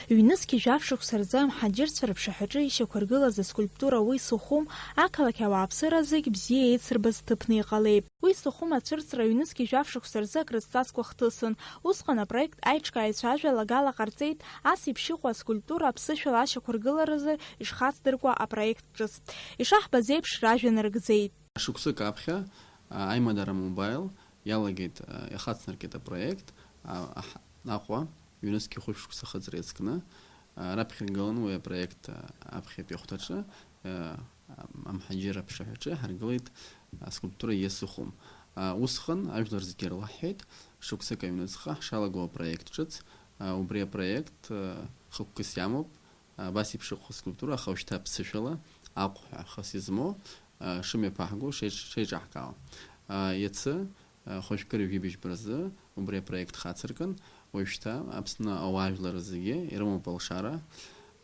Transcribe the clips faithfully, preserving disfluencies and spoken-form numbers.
Ҩнызқьи жәаф шықәса рзы амҳаџьырцәа рыԥшаҳәаҿы ишьақәыргылаз аскульптура Уи сухума ақалақь ауааԥсыра зегь бзиа еицырбаз ҭыԥны иҟалеит. Уи сухума ацәырҵра ҩнызқьи жәаф шықәса рзы акрызҵазкуа хҭысын. Усҟан апроект аиҿкааҩцәа ажәалагала ҟарҵеит, ас еиԥш иҟоу аскульптура аԥсышәала ашьақәыргыларазы ишхацдыркуа апроект ҿыц. Ишаҳбаз еиԥш, ражәа нарыгӡеит. Шықәсык аԥхьа, а, Аимадара Мобаил иалагеит, а, ихацнаркит апроект, а, аҳ-, Аҟәа, ҩнызқьи хәышә шықәса хыҵра иазкны, а, раԥхьа иргыланы уи апроект, а, аԥхьатәи ахәҭаҿы, а, амҳаџьыр аԥшаҳәаҿы ҳаргылеит аскульптура Иа сыхәом. А, усҟан ажәлар зегьы ирлаҳҳәеит, шықәсык аҩныҵҟа ҳшалаго апроект ҿыц, а, убри апроект, а, хықәкыс иамоуп, Абас еиԥш иҟоу аскульптура, аха уажәшьҭа ԥсышәала Аҟәҳәа хыс измоу, а, шымҩаԥаҳго, шеиҿ-, шеиҿаҳкаауа. А, иацы, а, хәажәкыри жәибжьба рзы убри апроект хацыркын, уажәшьҭа Аԥсны ауаажәлар зегьы ирымоуп алшара,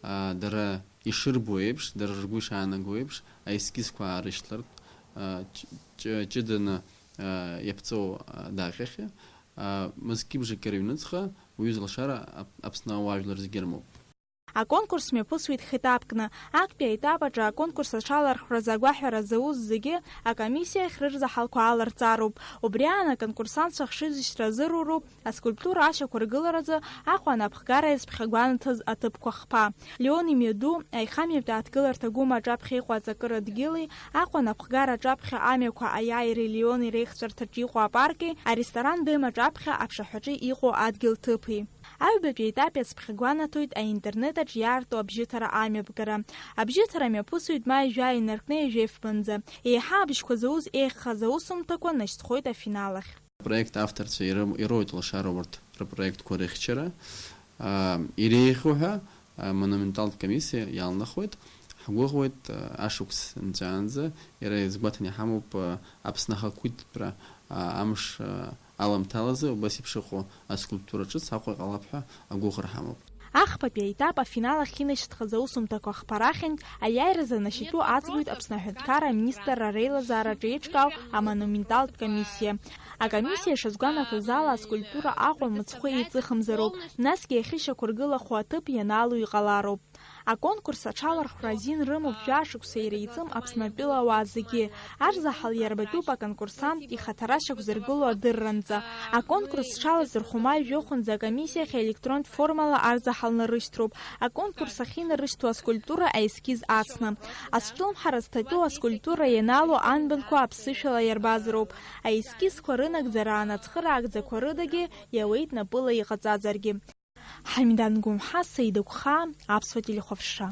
а, дара ишырбо еиԥш, дара ргәы ишаанаго еиԥш, аескизқәа аарышьҭлартә, а, ҷ-, ҷ-, ҷыданы, а, иаԥҵоу, а, даҟьахьы, а, мызкгьы бжакгьы рыҩныҵҟа, уаҩы зылшара Ап-, Аԥсны ауаажәлар зегьы ирымоуп. Аконкурс мҩаԥысуеит хетапкны. Актәи аетап аҿы аконкурс аҽалархәразы агәаҳәара зауз зегьы акомиссиа ахь рырзаҳалқәа аларҵароуп. Убри аан аконкурсантцәа хшыҩзышьҭра азыруроуп аскульптура ашьақәыргыларазы Аҟәа анапхгара иазԥхьагәанаҭаз аҭыԥқәа хԥа. Леон имҩаду, аихамҩатәи ааҭгыларҭа Гәым аҿаԥхьа иҟоу аҵакыра дгьыли, Аҟәа анапхгара аҿаԥхьа амҩақәа аиааиреи Леони реихҵәарҭаҿы иҟоу апарки, аресторан Бем аҿаԥхьа аԥшаҳәаҿы иҟоу адгьыл ҭыԥи. Аҩбатәи аетап иацԥхьагәанаҭоит аинтернет аҿы иаарту абжьыҭара амҩаԥгара. Абжьыҭара мҩаԥысуеит маи жәаҩа инаркны ҩажәи фбанӡа. Еиҳа абжьқәа зауз еиӷьхаз аусумҭақәа нашьҭхоит афинал ахь. Апроект авторцәа ирым-, ироуеит лшара урҭ рпроектқәа рыхьчара. Аа, иреиӷьу ҳәа, аа, монументалтә комиссиа иалнахуеит. Ҳгәыӷуеит, аа, ашықәс нҵәаанӡа, иара изгәаҭаны иҳамоуп, аа, Аԥсны ахақәиҭтәра, аа, амш, аа, аламҭалазы убас еиԥш иҟоу аскульптура ҿыц Аҟәа иҟалап ҳәа агәыӷра ҳамоуп. Ахԥатәи аетап афинал ахь инашьҭхаз аусумҭақәа хԥарахьынтә аиааира занашьатәу аӡбоит Аԥсны аҳәынҭқарра аминистрра реилазаараҿы еиҿкаау амонументалтә комиссиа. Акомиссиа ишазгәанаҭаз ала, аскульптура Аҟәа мыцхәы еиҵыхымзароуп, насгьы иахьышьақәыргылахо аҭыԥ ианаало иҟалароуп. Аконкурс аҽалархәра азин рымоуп жәашықәса иреиҵым Аԥснытәыла ауаа зегьы. Арзаҳал иарбатәуп аконкурсант ихаҭара шьақәзыргылоу адырранӡа. Аконкурс зҽалазырхәо маи жәохәынӡа акомиссиахь аелектронтә формала арзаҳал нарышьҭроуп. Аконкурс ахьынарышьҭуа аскульптура аескиз ацны. Азҿлымҳара зҭатәу аскульптура ианаало анбанқәа аԥсышәала иарбазароуп. Аескизқәа рынагӡараан ацхыраагӡақәа рыдагьы иауеит напыла иҟаҵаӡаргьы. Ҳамидан Гәымҳа, Саида Гәхаа, Аԥсуа телехәаԥшра.